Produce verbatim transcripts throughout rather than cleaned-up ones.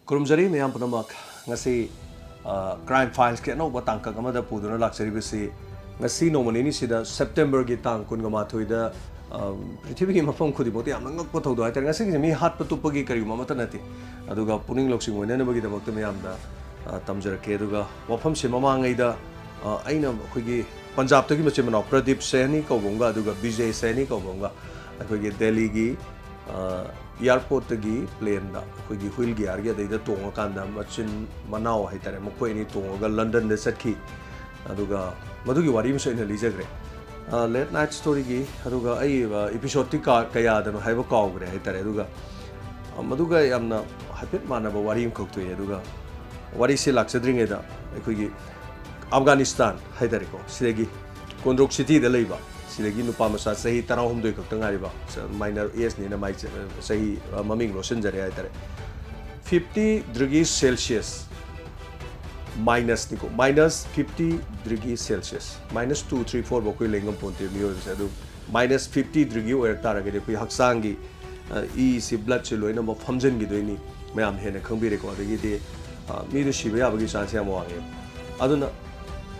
ꯈꯨꯔꯨꯝꯖꯔꯤ ꯃꯌꯥꯝ ꯄꯨꯝꯅꯃꯛ꯫ ꯉꯁꯤ, ꯑ, Crime Filesꯀꯤ ꯑꯅꯧꯕ ꯇꯥꯡꯀꯛ ꯑꯃꯗ ꯄꯨꯗꯨꯅ ꯂꯥꯛꯆꯔꯤꯕꯁꯤ, ꯉꯁꯤ ꯅꯣꯡꯃ ꯅꯤꯅꯤꯁꯤꯗ, Septemberꯒꯤ ꯇꯥꯡ ꯀꯨꯟꯒ ꯃꯥꯊꯣꯏꯗ, ꯑ, ꯄ꯭ꯔꯤꯊꯤꯕꯤꯒꯤ ꯃꯐꯝ ꯈꯨꯗꯤꯡꯃꯛꯇ ꯌꯥꯝꯅ ꯉꯛꯄ ꯊꯧꯗꯣꯛ ꯍꯥꯏꯇꯥꯔꯦ꯫ ꯉꯁꯤꯒꯤꯁꯦ ꯃꯤ ꯍꯥꯠꯄ ꯇꯨꯞꯄꯒꯤ ꯀꯔꯤꯒꯨꯝꯕ ꯑꯃꯠꯇ ꯅꯠꯇꯦ, ꯑꯗꯨꯒ ꯄꯨꯛꯅꯤꯡ ꯂꯧꯁꯤꯡ ꯑꯣꯏꯅꯅꯕꯒꯤꯗꯃꯛꯇ ꯃꯌꯥꯝꯗ, ꯑ, ꯇꯝꯖꯔꯛꯀꯦ꯫ ꯑꯗꯨꯒ ꯋꯥꯐꯝꯁꯦ ꯃꯃꯥꯡꯉꯩꯗ, ꯑ, ꯑꯩꯅ ꯑꯩꯈꯣꯏꯒꯤ ꯄꯟꯖꯥꯕꯇꯒꯤ ꯃꯆꯤꯟ ꯃꯅꯥꯎ ꯄ꯭ꯔꯗꯤꯞ ꯁꯦꯍꯅꯤ ꯀꯧꯕ ꯑꯃꯒ ꯑꯗꯨꯒ ꯕꯤꯖꯦ ꯁꯦꯍꯅꯤ ꯀꯧꯕ ꯑꯃꯒ ꯑꯩꯈꯣꯏꯒꯤ ꯗꯦꯜꯂꯤꯒꯤ, ꯑ, airportꯒꯤ planeꯗ ꯑꯩꯈꯣꯏꯒꯤ wheel gearꯒꯤ ꯑꯗꯩꯗ ꯇꯣꯡꯉꯀꯥꯟꯗ ꯃꯆꯤꯟ ꯃꯅꯥꯎ ꯍꯥꯏꯇꯥꯔꯦ, ꯃꯈꯣꯏ ꯑꯅꯤ ꯇꯣꯡꯉꯒ ꯂꯟꯗꯟꯗ ꯆꯠꯈꯤ꯫ ꯑꯗꯨꯒ ꯃꯗꯨꯒꯤ ꯋꯥꯔꯤ ꯑꯃꯁꯨ ꯑꯩꯅ ꯂꯤꯖꯈ꯭ꯔꯦ꯫ ꯑ, Late Night Storyꯒꯤ, ꯑꯗꯨꯒ ꯑꯩ, ꯑ, episodeꯇꯤ ꯀꯥ-, ꯀꯌꯥꯗꯅꯣ ꯍꯥꯏꯕ ꯀꯥꯎꯈ꯭ꯔꯦ ꯍꯥꯏꯇꯥꯔꯦ꯫ ꯑꯗꯨꯒ, ꯑ, ꯃꯗꯨꯒ ꯌꯥꯝꯅ ꯍꯥꯏꯐꯦꯠ ꯃꯥꯟꯅꯕ ꯋꯥꯔꯤ ꯑꯃꯈꯛ ꯊꯣꯛꯑꯦ꯫ ꯑꯗꯨꯒ ꯋꯥꯔꯤꯁꯤ ꯂꯥꯛꯆꯗ꯭ꯔꯤꯉꯩꯗ ꯑꯩꯈꯣꯏꯒꯤ ꯑꯐꯒꯥꯅꯤꯁꯇꯥꯟ ꯍꯥꯏꯇꯥꯔꯦꯀꯣ, ꯁꯤꯗꯒꯤ ꯀꯣꯟꯗ꯭ꯔꯣꯛ ꯁꯤꯇꯤꯗ ꯂꯩꯕ, ꯁꯤꯗꯒꯤ ꯅꯨꯄꯥ ꯃꯆꯥ ꯆꯍꯤ ꯇꯔꯥꯍꯨꯝꯗꯣꯏ ꯈꯛꯇ ꯉꯥꯏꯔꯤꯕ, ꯁ-, minor ageꯅꯤꯅ ꯃꯥꯏ ꯆ-, ꯆꯍꯤ, ꯑ, ꯃꯃꯤꯡ ꯂꯣꯠꯁꯤꯟꯖꯔꯦ ꯍꯥꯏꯇꯥꯔꯦ꯫ Fifty degree Celsius minusꯅꯤꯀꯣ, minus fifty degree Celsius, minus two, three, four ꯐꯥꯎ ꯑꯩꯈꯣꯏ ꯂꯩ ꯉꯝꯄꯣꯟꯇꯦ ꯃꯤꯑꯣꯏꯕꯁꯦ꯫ ꯑꯗꯨ minus fifty degree ꯑꯣꯏꯔꯛ ꯇꯥꯔꯒꯗꯤ ꯑꯩꯈꯣꯏ ꯍꯛꯆꯥꯡꯒꯤ, ꯑ, ꯏꯁꯤ, bloodꯁꯤ ꯂꯣꯏꯅꯃꯛ ꯐꯝꯖꯤꯟꯈꯤꯗꯣꯏꯅꯤ꯫ ꯃꯌꯥꯝ ꯍꯦꯟꯅ ꯈꯪꯕꯤꯔꯦꯀꯣ꯫ ꯑꯗꯒꯤꯗꯤ, ꯑ, ꯃꯤꯗꯣ ꯁꯤꯕ ꯌꯥꯕꯒꯤ chance ꯌꯥꯝ ꯋꯥꯡꯉꯦ꯫ ꯑꯗꯨꯅ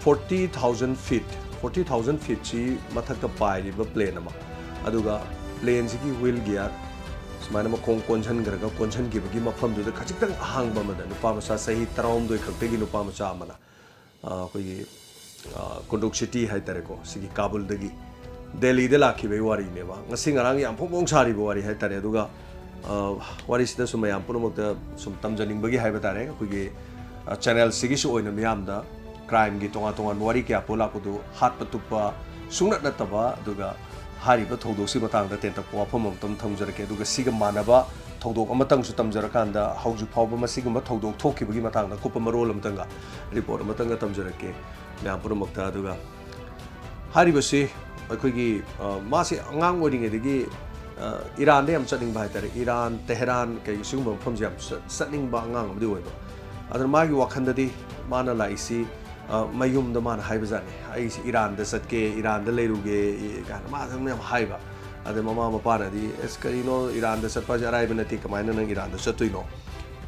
forty thousand feet, forty thousand feet ꯁꯤ ꯃꯊꯛꯇ ꯄꯥꯏꯔꯤꯕ plane ꯑꯃ, ꯑꯗꯨꯒ planeꯁꯤꯒꯤ wheel gear ꯁꯨꯃꯥꯏꯅ ꯃꯈꯣꯡ ꯀꯣꯟꯁꯤꯟꯈ꯭ꯔꯒ, ꯀꯣꯟꯁꯤꯟꯈꯤꯕꯒꯤ ꯃꯐꯝꯗꯨꯗ ꯈꯖꯤꯛꯇꯪ ꯑꯍꯥꯡꯕ ꯑꯃꯗ ꯅꯨꯄꯥ ꯃꯆꯥ ꯆꯍꯤ ꯇꯔꯥꯍꯨꯝꯗꯣꯏ ꯈꯛꯇꯒꯤ ꯅꯨꯄꯥ ꯃꯆꯥ ꯑꯃꯅ, ꯑ, ꯑꯩꯈꯣꯏꯒꯤ, ꯑ, ꯀꯣꯟꯗ꯭ꯔꯣꯛ ꯁꯤꯇꯤ ꯍꯥꯏꯇꯥꯔꯦꯀꯣ, ꯁꯤꯒꯤ ꯀꯥꯕꯨꯜꯗꯒꯤ ꯗꯦꯜꯂꯤꯗ ꯂꯥꯛꯈꯤꯕꯒꯤ ꯋꯥꯔꯤꯅꯦꯕ꯫ ꯉꯁꯤ ꯉꯔꯥꯡ ꯌꯥꯝ ꯐꯣꯡ ꯐꯣꯡ ꯁꯥꯔꯤꯕ ꯋꯥꯔꯤ ꯍꯥꯏꯇꯥꯔꯦ꯫ ꯑꯗꯨꯒ, ꯑ, ꯋꯥꯔꯤꯁꯤꯗ ꯁꯨꯝ ꯃꯌꯥꯝ ꯄꯨꯝꯅꯃꯛꯇ ꯁꯨꯝ ꯇꯝꯖꯅꯤꯡꯕꯒꯤ ꯍꯥꯏꯕ ꯇꯥꯔꯦ, ꯑꯩꯈꯣꯏꯒꯤ, ꯑ, channelꯁꯤꯒꯤꯁꯨ ꯑꯣꯏꯅ ꯃꯤꯌꯥꯝꯗ crimeꯒꯤ ꯇꯣꯉꯥꯟ ꯇꯣꯉꯥꯟꯕ ꯋꯥꯔꯤ ꯀꯌꯥ ꯄꯣꯛꯂꯥꯛꯄꯗꯨ ꯍꯥꯠꯄ ꯇꯨꯞꯄ ꯁꯨꯡꯅꯠ ꯅꯠꯇꯕ, ꯑꯗꯨꯒ ꯍꯥꯏꯔꯤꯕ ꯊꯧꯗꯣꯛꯁꯤ ꯃꯇꯥꯡꯗ ꯇꯦꯟꯇꯛꯄ ꯋꯥꯐꯝ ꯑꯃꯇꯪ ꯊꯝꯖꯔꯛꯀꯦ꯫ ꯑꯗꯨꯒ ꯁꯤꯒ ꯃꯥꯟꯅꯕ ꯊꯧꯗꯣꯛ ꯑꯃꯇꯪꯁꯨ ꯇꯝꯖꯔꯀꯥꯟꯗ, ꯍꯧꯖꯤꯛ ꯐꯥꯎꯕ ꯃꯁꯤꯒꯨꯝꯕ ꯊꯧꯗꯣꯛ ꯊꯣꯛꯈꯤꯕꯒꯤ ꯃꯇꯥꯡꯗ ꯑꯀꯨꯞꯄ ꯃꯔꯣꯜ ꯑꯃꯇꯪꯒ, report ꯑꯃꯇꯪꯒ ꯇꯝꯖꯔꯛꯀꯦ ꯃꯌꯥꯝ ꯄꯨꯝꯅꯃꯛꯇ꯫ ꯑꯗꯨꯒ ꯍꯥꯏꯔꯤꯕꯁꯤ ꯑꯩꯈꯣꯏꯒꯤ, ꯑ, ꯃꯥꯁꯦ ꯑꯉꯥꯡ ꯑꯣꯏꯔꯤꯉꯩꯗꯒꯤ, ꯑ, ꯏꯔꯥꯟꯗ ꯌꯥꯝ ꯆꯠꯅꯤꯡꯕ ꯍꯥꯏꯇꯥꯔꯦ꯫ ꯏꯔꯥꯟ, ꯇꯦꯍꯔꯥꯟ, ꯀꯩ ꯁꯤꯒꯨꯝꯕ ꯃꯐꯝꯁꯦ ꯌꯥꯝ ꯆꯠ-, ꯆꯠꯅꯤꯡꯕ ꯑꯉꯥꯡ ꯑꯃꯗꯤ ꯑꯣꯏꯕ꯫ ꯑꯗꯨꯅ ꯃꯥꯒꯤ ꯋꯥꯈꯜꯗꯗꯤ ꯃꯥꯅ ꯂꯥꯛꯏꯁꯤ, ꯑ, ꯃꯌꯨꯝꯗ ꯃꯥꯅ ꯍꯥꯏꯕꯖꯥꯠꯅꯤ, "ꯑꯩꯁꯤ ꯏꯔꯥꯟꯗ ꯆꯠꯀꯦ, ꯏꯔꯥꯟꯗ ꯂꯩꯔꯨꯒꯦ," ꯀꯥꯏꯅ ꯃꯥ ꯑꯗꯨꯝ ꯌꯥꯝ ꯍꯥꯏꯕ꯫ ꯑꯗ ꯃꯃꯥ ꯃꯄꯥꯅꯗꯤ, "ꯑꯁ, ꯀꯔꯤꯅꯣ, ꯏꯔꯥꯟꯗ ꯆꯠꯄ ꯍꯥꯏꯁꯦ ꯑꯔꯥꯏꯕ ꯅꯠꯇꯦ, ꯀꯃꯥꯏꯅ ꯅꯪ ꯏꯔꯥꯟꯗ ꯆꯠꯇꯣꯏꯅꯣ?"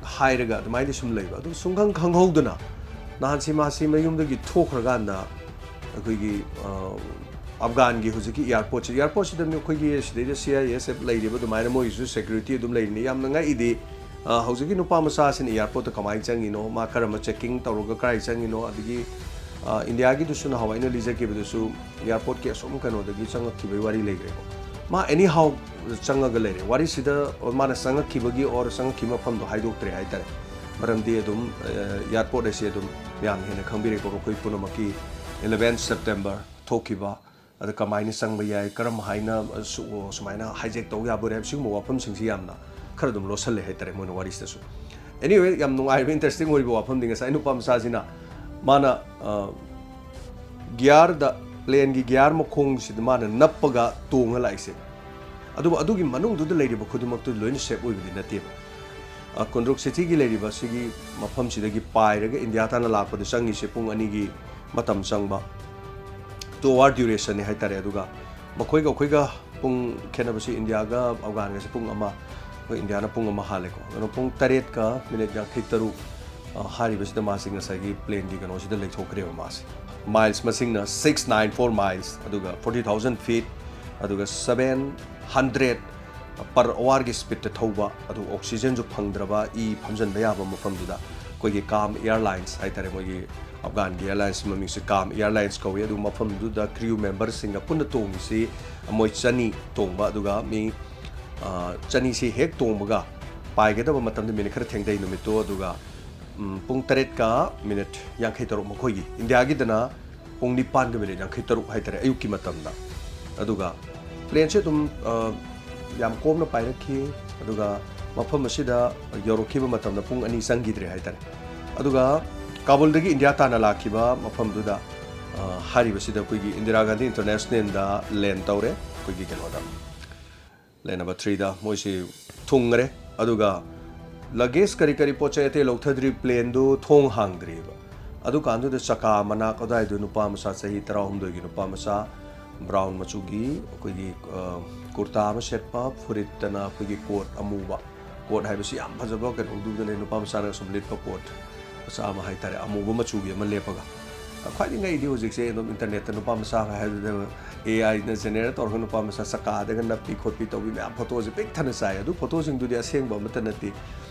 ꯍꯥꯏꯔꯒ ꯑꯗꯨꯃꯥꯏꯅ ꯁꯨꯝ ꯂꯩꯕ꯫ ꯑꯗꯨ ꯁꯨꯡꯈꯪ ꯈꯪꯍꯧꯗꯅ ꯅꯍꯥꯟꯁꯤ ꯃꯥꯁꯤ ꯃꯌꯨꯝꯗꯒꯤ ꯊꯣꯛꯈ꯭ꯔꯀꯥꯟꯗ ꯑꯩꯈꯣꯏꯒꯤ, ꯑ, ꯑꯐꯒꯥꯟꯒꯤ ꯍꯧꯖꯤꯛꯀꯤ airportꯁꯤ, airportꯁꯤꯗ ꯃꯤ ꯑꯩꯈꯣꯏꯒꯤ ꯁꯤꯗꯩꯗ C I S F ꯂꯩꯔꯤꯕ ꯑꯗꯨꯃꯥꯏꯅ ꯃꯣꯏꯒꯤꯁꯨ security ꯑꯗꯨꯝ ꯂꯩꯔꯤꯅꯤ꯫ ꯌꯥꯝꯅ ꯉꯛꯏꯗꯤ, ꯑ, ꯍꯧꯖꯤꯛꯀꯤ ꯅꯨꯄꯥ ꯃꯆꯥꯁꯤꯅ airportꯇ ꯀꯃꯥꯏꯅ ꯆꯪꯉꯤꯅꯣ, ꯃꯥ ꯀꯔꯝꯕ checking ꯇꯧꯔꯒ ꯀꯗꯥꯏ ꯆꯪꯉꯤꯅꯣ, ꯑꯗꯒꯤ, ꯑ, ꯏꯟꯗꯤꯌꯥꯒꯤꯗꯨꯁꯨ ꯅꯍꯥꯟꯋꯥꯏ ꯑꯩꯅ ꯂꯤꯖꯈꯤꯕꯗꯨꯁꯨ airportꯀꯤ ꯑꯁꯣꯝ ꯀꯩꯅꯣꯗꯒꯤ ꯆꯪꯉꯛꯈꯤꯕꯒꯤ ꯋꯥꯔꯤ ꯂꯩꯈ꯭ꯔꯦꯀꯣ꯫ ꯃꯥ anyhow ꯆꯪꯉꯒ ꯂꯩꯔꯦ꯫ ꯋꯥꯔꯤꯁꯤꯗ ꯃꯥꯅ ꯆꯪꯉꯛꯈꯤꯕꯒꯤ or ꯆꯪꯉꯛꯈꯤꯕ ꯃꯐꯝꯗꯣ ꯍꯥꯏꯗꯣꯛꯇ꯭ꯔꯦ ꯍꯥꯏꯇꯥꯔꯦ꯫ ꯃꯔꯝꯗꯤ ꯑꯗꯨꯝ, ꯑ, airport ꯑꯁꯤ ꯑꯗꯨꯝ ꯃꯌꯥꯝꯅ ꯍꯦꯟꯅ ꯈꯪꯕꯤꯔꯦꯀꯣ, ꯑꯩꯈꯣꯏ ꯄꯨꯝꯅꯃꯛꯀꯤ eleven September ꯊꯣꯛꯈꯤꯕ, ꯑꯗ ꯀꯃꯥꯏꯅ ꯆꯪꯕ ꯌꯥꯏ, ꯀꯔꯝ ꯍꯥꯏꯅ, ꯑ, ꯁꯨ-, ꯁꯨꯃꯥꯏꯅ hijack ꯇꯧ ꯌꯥꯕ ꯑꯣꯏꯔꯦ ꯍꯥꯏꯕ, ꯁꯤꯒꯨꯝꯕ ꯋꯥꯐꯝꯁꯤꯡꯁꯤ ꯌꯥꯝꯅ ꯈꯔ ꯑꯗꯨꯝ ꯂꯣꯠꯁꯜꯂꯦ ꯍꯥꯏꯇꯥꯔꯦ ꯃꯣꯏꯅ ꯋꯥꯔꯤꯁꯤꯗꯁꯨ꯫ Anyway, ꯌꯥꯝ ꯅꯨꯡꯉꯥꯏꯕ, interesting ꯑꯣꯏꯕ ꯋꯥꯐꯝꯗꯤ ꯉꯁꯥꯏ ꯅꯨꯄꯥ ꯃꯆꯥꯁꯤꯅ ꯃꯥꯅ, ꯑ, gearꯗ, planeꯒꯤ gear ꯃꯈꯣꯡꯁꯤꯗ ꯃꯥꯅ ꯅꯞꯄꯒ ꯇꯣꯡꯉ ꯂꯥꯛꯏꯁꯦ꯫ ꯑꯗꯨꯕꯨ ꯑꯗꯨꯒꯤ ꯃꯅꯨꯡꯗꯨꯗ ꯂꯩꯔꯤꯕ ꯈꯨꯗꯤꯡꯃꯛꯇꯨ ꯂꯣꯏꯅ safe ꯑꯣꯏꯕꯗꯤ ꯅꯠꯇꯦꯕ꯫ ꯑ, ꯀꯨꯟꯗ꯭ꯔꯨꯛ cityꯒꯤ ꯂꯩꯔꯤꯕ ꯁꯤꯒꯤ ꯃꯐꯝꯁꯤꯗꯒꯤ ꯄꯥꯏꯔꯒ ꯏꯟꯗꯤꯌꯥ ꯇꯥꯟꯅ ꯂꯥꯛꯄꯗ ꯆꯪꯉꯤꯁꯦ ꯄꯨꯡ ꯑꯅꯤꯒꯤ ꯃꯇꯝ ꯆꯪꯕ, two hour durationꯅꯤ ꯍꯥꯏꯇꯥꯔꯦ꯫ ꯑꯗꯨꯒ ꯃꯈꯣꯏꯒ ꯑꯩꯈꯣꯏꯒ ꯄꯨꯡ ꯈꯦꯠꯅꯕꯁꯤ ꯏꯟꯗꯤꯌꯥꯒ ꯑꯐꯒꯥꯟꯒꯁꯦ ꯄꯨꯡ ꯑꯃ, ꯑꯩꯈꯣꯏ ꯏꯟꯗꯤꯌꯥꯅ ꯄꯨꯡ ꯑꯃ ꯍꯥꯜꯂꯦꯀꯣ꯫ ꯑꯗꯨꯅ ꯄꯨꯡ ꯇꯔꯦꯠꯀ minute ꯌꯥꯡꯈꯩ ꯇꯔꯨꯛ, ꯑ, ꯍꯥꯏꯔꯤꯕꯁꯤꯗ ꯃꯥꯁꯤ ꯉꯁꯥꯏꯒꯤ planeꯒꯤ ꯀꯩꯅꯣꯁꯤꯗ ꯂꯩꯊꯣꯛꯈ꯭ꯔꯦꯕ ꯃꯥꯁꯦ꯫ Miles ꯃꯁꯤꯡꯅ six nine four miles, ꯑꯗꯨꯒ forty thousand feet, ꯑꯗꯨꯒ seven hundred per hourꯒꯤ speedꯇ ꯊꯧꯕ, ꯑꯗꯨ oxygenꯁꯨ ꯐꯪꯗ꯭ꯔꯕ, ꯏ ꯐꯝꯖꯤꯟꯕ ꯌꯥꯕ ꯃꯐꯝꯗꯨꯗ ꯑꯩꯈꯣꯏꯒꯤ Kam Airlines ꯍꯥꯏꯇꯥꯔꯦ, ꯃꯣꯏꯒꯤ ꯑꯐꯒꯥꯟꯒꯤ airlines ꯃꯃꯤꯡꯁꯦ Kam Airlines ꯀꯧꯏ꯫ ꯑꯗꯨ ꯃꯐꯝꯗꯨꯗ crew memberꯁꯤꯡꯒ ꯄꯨꯟꯅ ꯇꯣꯡꯉꯤꯁꯤ ꯃꯣꯏ ꯆꯅꯤ ꯇꯣꯡꯕ, ꯑꯗꯨꯒ ꯃꯤ, ꯑ, ꯆꯅꯤꯁꯤ ꯍꯦꯛ ꯇꯣꯡꯕꯒ ꯄꯥꯏꯒꯗꯕ ꯃꯇꯝꯗ minute ꯈꯔ ꯊꯦꯡꯊꯩ ꯅꯨꯃꯤꯠꯇꯣ, ꯑꯗꯨꯒ, ꯎꯝ, ꯄꯨꯡ ꯇꯔꯦꯠꯀ minute ꯌꯥꯡꯈꯩ ꯇꯔꯨꯛ ꯃꯈꯣꯏꯒꯤ, ꯏꯟꯗꯤꯌꯥꯒꯤꯗꯅ ꯄꯨꯡ ꯅꯤꯄꯥꯟꯒ minute ꯌꯥꯡꯈꯩ ꯇꯔꯨꯛ ꯍꯥꯏꯇꯥꯔꯦ, ꯑꯌꯨꯛꯀꯤ ꯃꯇꯝꯗ꯫ ꯑꯗꯨꯒ planeꯁꯦ ꯑꯗꯨꯝ, ꯑ, ꯌꯥꯝ ꯀꯣꯝꯅ ꯄꯥꯏꯔꯛꯈꯤ꯫ ꯑꯗꯨꯒ ꯃꯐꯝ ꯑꯁꯤꯗ ꯌꯧꯔꯛꯈꯤꯕ ꯃꯇꯝꯗ ꯄꯨꯡ ꯑꯅꯤ ꯆꯪꯈꯤꯗ꯭ꯔꯦ ꯍꯥꯏꯇꯥꯔꯦ꯫ ꯑꯗꯨꯒ ꯀꯥꯕꯨꯜꯗꯒꯤ ꯏꯟꯗꯤꯌꯥ ꯇꯥꯟꯅ ꯂꯥꯛꯈꯤꯕ ꯃꯐꯝꯗꯨꯗ, ꯑ, ꯍꯥꯏꯔꯤꯕꯁꯤꯗ ꯑꯩꯈꯣꯏꯒꯤ ꯏꯟꯗꯤꯔꯥ ꯒꯥꯟꯙꯤ Internationalꯗ land ꯇꯧꯔꯦ, ꯑꯩꯈꯣꯏꯒꯤ ꯀꯩꯅꯣꯗ, lane number threeꯗ ꯃꯣꯏꯁꯤ ꯊꯨꯡꯉꯔꯦ꯫ ꯑꯗꯨꯒ luggage ꯀꯔꯤ ꯀꯔꯤ ꯄꯣꯠ ꯆꯩ ꯑꯇꯩ ꯂꯧꯊꯗ꯭ꯔꯤ, planeꯗꯨ ꯊꯣꯡ ꯍꯥꯡꯗ꯭ꯔꯤꯕ꯫ ꯑꯗꯨꯀꯥꯟꯗꯨꯗ ꯆꯀꯥ ꯃꯅꯥꯛ ꯑꯗꯨꯋꯥꯏꯗꯨ ꯅꯨꯄꯥ ꯃꯆꯥ ꯆꯍꯤ ꯇꯔꯥꯍꯨꯝꯗꯣꯏꯒꯤ ꯅꯨꯄꯥ ꯃꯆꯥ brown ꯃꯆꯨꯒꯤ ꯑꯩꯈꯣꯏꯒꯤ, ꯑ, ꯀꯨꯔꯇꯥ ꯑꯃ ꯁꯦꯠꯄ, ꯐꯨꯔꯤꯠꯇꯅ ꯑꯩꯈꯣꯏꯒꯤ coat ꯑꯃꯨꯕ, ꯄꯣꯠ ꯍꯥꯏꯕꯁꯤ ꯌꯥꯝ ꯐꯖꯕ ꯀꯩꯅꯣꯗꯨꯗꯅꯦ, ꯅꯨꯄꯥ ꯃꯆꯥꯅ ꯁꯨꯝ ꯂꯤꯠꯄ ꯄꯣꯠ ꯃꯆꯥ ꯑꯃ ꯍꯥꯏꯇꯥꯔꯦ, ꯑꯃꯨꯕ ꯃꯆꯨꯒꯤ ꯑꯃ ꯂꯦꯞꯄꯒ꯫ ꯈ꯭ꯋꯥꯏꯗꯒꯤ ꯉꯛꯏꯗꯤ ꯍꯧꯖꯤꯛꯁꯦ ꯑꯗꯨꯝ internet ꯇ ꯅꯨꯄꯥ ꯃꯆꯥ ꯍꯥꯏꯕꯗ AI ꯅ generate ꯇꯧꯔꯒ ꯅꯨꯄꯥ ꯃꯆꯥ ꯆꯀꯥꯗꯒ ꯅꯞꯄꯤ ꯈꯣꯠꯄꯤ ꯇꯧꯕꯤ ꯃꯌꯥꯝ photo ꯁꯦ ꯄꯤꯛ ꯊꯟꯅ ꯆꯥꯏ꯫ ꯑꯗꯨ photo ꯁꯤꯡꯗꯨꯗꯤ ꯑꯁꯦꯡꯕ ꯑꯃꯠꯇ ꯅꯠꯇꯦ꯫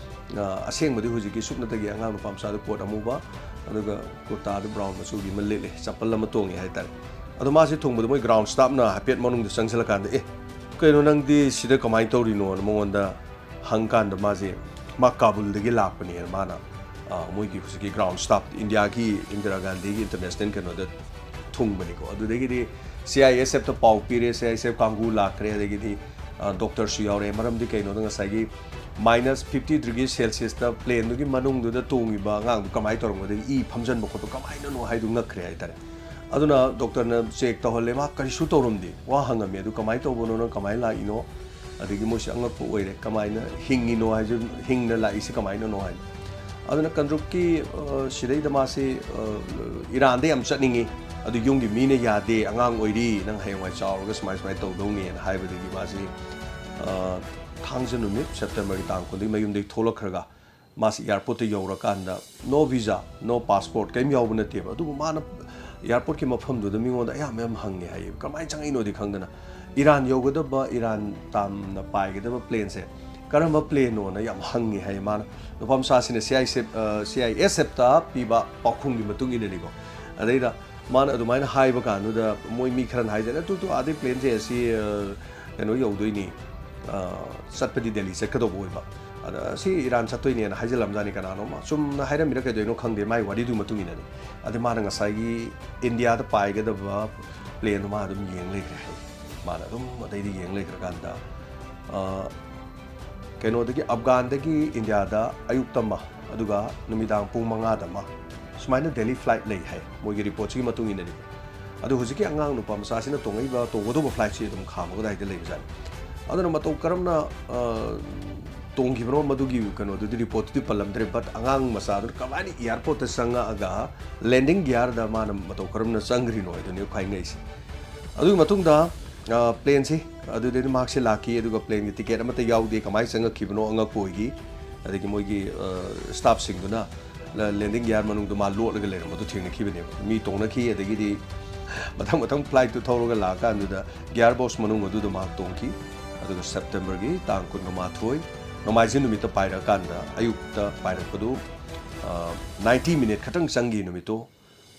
ꯑ, ꯑꯁꯦꯡꯕꯗꯤ ꯍꯧꯖꯤꯛꯀꯤ ꯁꯨꯞꯅꯇꯒꯤ ꯑꯉꯥꯡ ꯅꯨꯄꯥ ꯃꯆꯥꯗꯨ ꯀꯣꯠ ꯑꯃꯨꯕ, ꯑꯗꯨꯒ ꯀꯨꯔꯇꯥꯗꯨ brown ꯃꯆꯨꯒꯤ ꯑꯃ ꯂꯤꯠꯂꯦ, ꯆꯄꯜ ꯑꯃ ꯇꯣꯡꯉꯦ ꯍꯥꯏꯇꯥꯔꯦ꯫ ꯑꯗꯣ ꯃꯥꯁꯦ ꯊꯨꯡꯕꯗ ꯃꯣꯏ ground staff ꯅ ꯍꯥꯏꯐꯦꯠ ꯃꯅꯨꯡꯗ ꯆꯪꯁꯤꯜꯂꯀꯥꯟꯗ, "ꯑꯦ, ꯀꯩꯅꯣ ꯅꯪꯗꯤ ꯁꯤꯗ ꯀꯃꯥꯏꯅ ꯇꯧꯔꯤꯅꯣꯅ?" ꯃꯉꯣꯟꯗ ꯍꯪꯀꯥꯟꯗ ꯃꯥꯁꯦ, ꯃꯥ ꯀꯥꯕꯨꯜꯗꯒꯤ ꯂꯥꯛꯄꯅꯦꯅ ꯃꯥꯅ, ꯑ, ꯃꯣꯏꯒꯤ ꯍꯧꯖꯤꯛꯀꯤ ground staff, ꯏꯟꯗꯤꯌꯥꯒꯤ ꯏꯟꯗꯤꯔꯥ ꯒꯥꯟꯙꯤꯒꯤ international ꯀꯩꯅꯣꯗ ꯊꯨꯡꯕꯅꯤꯀꯣ꯫ ꯑꯗꯨꯗꯒꯤꯗꯤ C I S F ꯇ ꯄꯥꯎ ꯄꯤꯔꯦ, C I S F ꯀꯥꯡꯕꯨ ꯂꯥꯛꯈ꯭ꯔꯦ, ꯑꯗꯒꯤꯗꯤ, ꯑ, doctor ꯁꯨ ꯌꯥꯎꯔꯦ꯫ ꯃꯔꯝꯗꯤ ꯀꯩꯅꯣꯗ ꯉꯁꯥꯏꯒꯤ minus fifty degree Celsius ꯇ plane ꯗꯨꯒꯤ ꯃꯅꯨꯡꯗꯨꯗ ꯇꯣꯡꯉꯤꯕ ꯑꯉꯥꯡꯗꯨ ꯀꯃꯥꯏꯅ ꯇꯧꯔꯝꯒꯗꯒꯦ? ꯏ ꯐꯝꯖꯟꯕ ꯈꯣꯠꯄ ꯀꯃꯥꯏꯅꯅꯣ ꯍꯥꯏꯗꯨ ꯉꯛꯈ꯭ꯔꯦ ꯍꯥꯏꯇꯥꯔꯦ꯫ ꯑꯗꯨꯅ doctor ꯅ check ꯇꯧꯍꯜꯂꯦ, ꯃꯥ ꯀꯔꯤꯁꯨ ꯇꯧꯔꯝꯗꯦ꯫ ꯋꯥ ꯍꯪꯉꯝꯃꯤ, "ꯑꯗꯨ ꯀꯃꯥꯏꯅ ꯇꯧꯕꯅꯣ, ꯅꯪ ꯀꯃꯥꯏꯅ ꯂꯥꯛꯏꯅꯣ?" ꯑꯗꯒꯤ ꯃꯣꯏꯁꯦ ꯑꯉꯛꯄ ꯑꯣꯏꯔꯦ, ꯀꯃꯥꯏꯅ ꯍꯤꯡꯉꯤꯅꯣ ꯍꯥꯏꯁꯦ, ꯍꯤꯡꯅ ꯂꯥꯛꯏꯁꯦ ꯀꯃꯥꯏꯅꯅꯣ ꯍꯥꯏꯅ꯫ ꯑꯗꯨꯅ ꯀꯟꯗ꯭ꯔꯨꯞꯀꯤ, ꯑ, ꯁꯤꯗꯩꯗ ꯃꯥꯁꯦ, ꯑ, ꯏꯔꯥꯟꯗ ꯌꯥꯝ ꯆꯠꯅꯤꯡꯉꯤ, ꯑꯗꯨ ꯌꯨꯝꯒꯤ ꯃꯤꯅ ꯌꯥꯗꯦ, "ꯑꯉꯥꯡ ꯑꯣꯏꯔꯤ, ꯅꯪ ꯍꯌꯦꯡꯋꯥꯏ ꯆꯥꯎꯔꯒ ꯁꯨꯃꯥꯏ ꯁꯨꯃꯥꯏꯅ ꯇꯧꯗꯧꯅꯦꯅ" ꯍꯥꯏꯕꯗꯒꯤ ꯃꯥꯁꯦ, ꯑ, ꯊꯥꯡꯖ ꯅꯨꯃꯤꯠ September ꯒꯤ ꯇꯥꯡ ꯀꯨꯟꯗꯒꯤ ꯃꯌꯨꯝꯗꯒꯤ ꯊꯣꯛꯂꯛꯈ꯭ꯔꯒ ꯃꯥꯁꯤ airport ꯇ ꯌꯧꯔꯀꯥꯟꯗ no visa, no passport, ꯀꯔꯤꯝ ꯌꯥꯎꯕ ꯅꯠꯇꯦꯕ꯫ ꯑꯗꯨꯕꯨ ꯃꯥꯅ airport ꯀꯤ ꯃꯐꯝꯗꯨꯗ ꯃꯤꯉꯣꯟꯗ ꯑꯌꯥꯝꯕ ꯌꯥꯝ ꯍꯪꯉꯦ ꯍꯥꯏꯌꯦ, ꯀꯃꯥꯏꯅ ꯆꯪꯉꯛꯏꯅꯣꯗꯤ ꯈꯪꯗꯅ꯫ ꯏꯔꯥꯟ ꯌꯧꯒꯗꯕ, ꯏꯔꯥꯟ ꯇꯥꯝꯅ ꯄꯥꯏꯒꯗꯕ plane ꯁꯦ ꯀꯔꯝꯕ plane ꯅꯣꯅ ꯌꯥꯝ ꯍꯪꯉꯦ ꯍꯥꯏꯌꯦ ꯃꯥꯅ꯫ ꯅꯨꯄꯥ ꯃꯆꯥꯁꯤꯅ C I S F, ꯑ, C I S F ꯇ ꯄꯤꯕ ꯄꯥꯎꯈꯨꯝꯒꯤ ꯃꯇꯨꯡ ꯏꯟꯅꯅꯤꯀꯣ꯫ ꯑꯗꯩꯗ ꯃꯥꯅ ꯑꯗꯨꯃꯥꯏꯅ ꯍꯥꯏꯕ ꯀꯥꯟꯗꯨꯗ ꯃꯣꯏ ꯃꯤ ꯈꯔꯅ ꯍꯥꯏꯖꯅ, "ꯇꯨ, ꯇꯨ, ꯑꯥꯗꯩ plane ꯁꯦ ꯑꯁꯤ, ꯑ, ꯀꯩꯅꯣ ꯌꯧꯗꯣꯏꯅꯤ, ꯑ, ꯆꯠꯄꯗꯤ ꯗꯦꯜꯂꯤ ꯆꯠꯀꯗꯧꯕ ꯑꯣꯏꯕ꯫ ꯑꯗ ꯁꯤ ꯏꯔꯥꯟ ꯆꯠꯇꯣꯏꯅꯦꯅ ꯍꯥꯏꯖꯤꯜꯂꯝꯖꯥꯠꯅꯤ ꯀꯅꯥꯅꯣꯃ꯫ ꯆꯨꯝꯅ ꯍꯥꯏꯔꯝꯃꯤꯔ ꯀꯩꯗꯧꯅꯣ ꯈꯪꯗꯦ, ꯃꯥꯏ ꯋꯥꯔꯤꯗꯨꯒꯤ ꯃꯇꯨꯡ ꯏꯟꯅꯅꯤ꯫ ꯑꯗꯩ ꯃꯥꯅ ꯉꯁꯥꯏꯒꯤ ꯏꯟꯗꯤꯌꯥꯗ ꯄꯥꯏꯒꯗꯕ plane ꯗꯣ ꯃꯥ ꯑꯗꯨꯝ ꯌꯦꯡ ꯂꯩꯈ꯭ꯔꯦ ꯍꯥꯏ꯫ ꯃꯥꯅ ꯑꯗꯨꯝ ꯑꯗꯩꯗꯤ ꯌꯦꯡ ꯂꯩꯈ꯭ꯔꯀꯥꯟꯗ, ꯑ, ꯀꯩꯅꯣꯗꯒꯤ, ꯑꯐꯒꯥꯟꯗꯒꯤ ꯏꯟꯗꯤꯌꯥꯗ ꯑꯌꯨꯛꯇ ꯑꯃ, ꯑꯗꯨꯒ ꯅꯨꯃꯤꯗꯥꯡ ꯄꯨꯡ ꯃꯉꯥꯗ ꯑꯃ, ꯁꯨꯃꯥꯏꯅ daily flight ꯂꯩ ꯍꯥꯏ, ꯃꯣꯏꯒꯤ report ꯁꯤꯒꯤ ꯃꯇꯨꯡ ꯏꯟꯅꯗꯤ꯫ ꯑꯗꯨ ꯍꯧꯖꯤꯛꯀꯤ ꯑꯉꯥꯡ ꯅꯨꯄꯥ ꯃꯆꯥꯁꯤꯅ ꯇꯣꯡꯉꯛꯏꯕ, ꯇꯣꯡꯒꯗꯧꯕ flight ꯁꯤ ꯑꯗꯨꯝ ꯈꯥ ꯃꯈꯥꯗ ꯂꯩꯕꯖꯥꯠꯅꯤ꯫ ꯑꯗꯨꯅ ꯃꯇꯧ ꯀꯔꯝꯅ, ꯑ, ꯇꯣꯡꯈꯤꯕꯅꯣ ꯃꯗꯨꯒꯤ ꯀꯩꯅꯣꯗꯨꯗꯤ, report ꯇꯨꯗꯤ ꯄꯜꯂꯝꯗ꯭ꯔꯦ, but ꯑꯉꯥꯡ ꯃꯆꯥꯗꯨꯅ ꯀꯃꯥꯏꯅ airport ꯇ ꯆꯪꯉꯛꯑꯒ landing gear ꯗ ꯃꯥꯅ ꯃꯇꯧ ꯀꯔꯝꯅ ꯆꯪꯈ꯭ꯔꯤꯅꯣ ꯍꯥꯏꯗꯨꯅꯤ ꯈ꯭ꯋꯥꯏ ꯉꯛꯏꯁꯦ꯫ ꯑꯗꯨꯒꯤ ꯃꯇꯨꯡꯗ ꯄ꯭ꯂꯦꯟꯁꯤ ꯑꯗꯨꯗꯩꯗꯤ ꯃꯍꯥꯛꯁꯦ ꯂꯥꯛꯈꯤ, ꯑꯗꯨꯒ ꯄ꯭ꯂꯦꯟꯒꯤ ꯇꯤꯀꯦꯠ ꯑꯃꯠꯇ ꯌꯥꯎꯗꯦ, ꯀꯃꯥꯏꯅ ꯆꯪꯉꯛꯈꯤꯕꯅꯣ ꯑꯉꯛꯄ ꯑꯣꯏꯈꯤ꯫ ꯑꯗꯒꯤ ꯃꯣꯏꯒꯤ ꯁ꯭ꯇꯥꯐꯁꯤꯡꯗꯨꯅ ꯂꯦꯟꯗꯤꯡ ꯒꯤꯌꯥꯔ ꯃꯅꯨꯡꯗ ꯃꯥ ꯂꯣꯠꯂꯒ ꯂꯩꯔꯝꯕꯗꯨ ꯊꯦꯡꯅꯈꯤꯕꯅꯦꯕ꯫ ꯃꯤ ꯇꯣꯡꯅꯈꯤ, ꯑꯗꯒꯤꯗꯤ ꯃꯊꯪ ꯃꯊꯪ ꯐ꯭ꯂꯥꯏꯠꯇꯨ ꯊꯧꯔꯒ ꯂꯥꯛꯑꯀꯥꯟꯗꯨꯗ ꯒꯤꯌꯥꯔ ꯕꯣꯛꯁ ꯃꯅꯨꯡ ꯑꯗꯨꯗ ꯃꯍꯥꯛ ꯇꯣꯡꯈꯤ꯫ ꯑꯗꯨꯒ ꯁꯦꯞꯇꯦꯝꯕꯔꯒꯤ ꯇꯥꯡ ꯀꯨꯟꯒ ꯃꯥꯊꯣꯏ, ꯅꯣꯡꯃꯥꯏꯖꯤꯡ ꯅꯨꯃꯤꯠꯇ ꯄꯥꯏꯔꯛꯑꯀꯥꯟꯗ, ꯑꯌꯨꯛꯇ ꯄꯥꯏꯔꯛꯄꯗꯨ ꯅꯥꯏꯟꯇꯤ ꯃꯤꯅꯤꯠ ꯈꯛꯇꯪ ꯆꯪꯈꯤ ꯅꯨꯃꯤꯠꯇꯣ꯫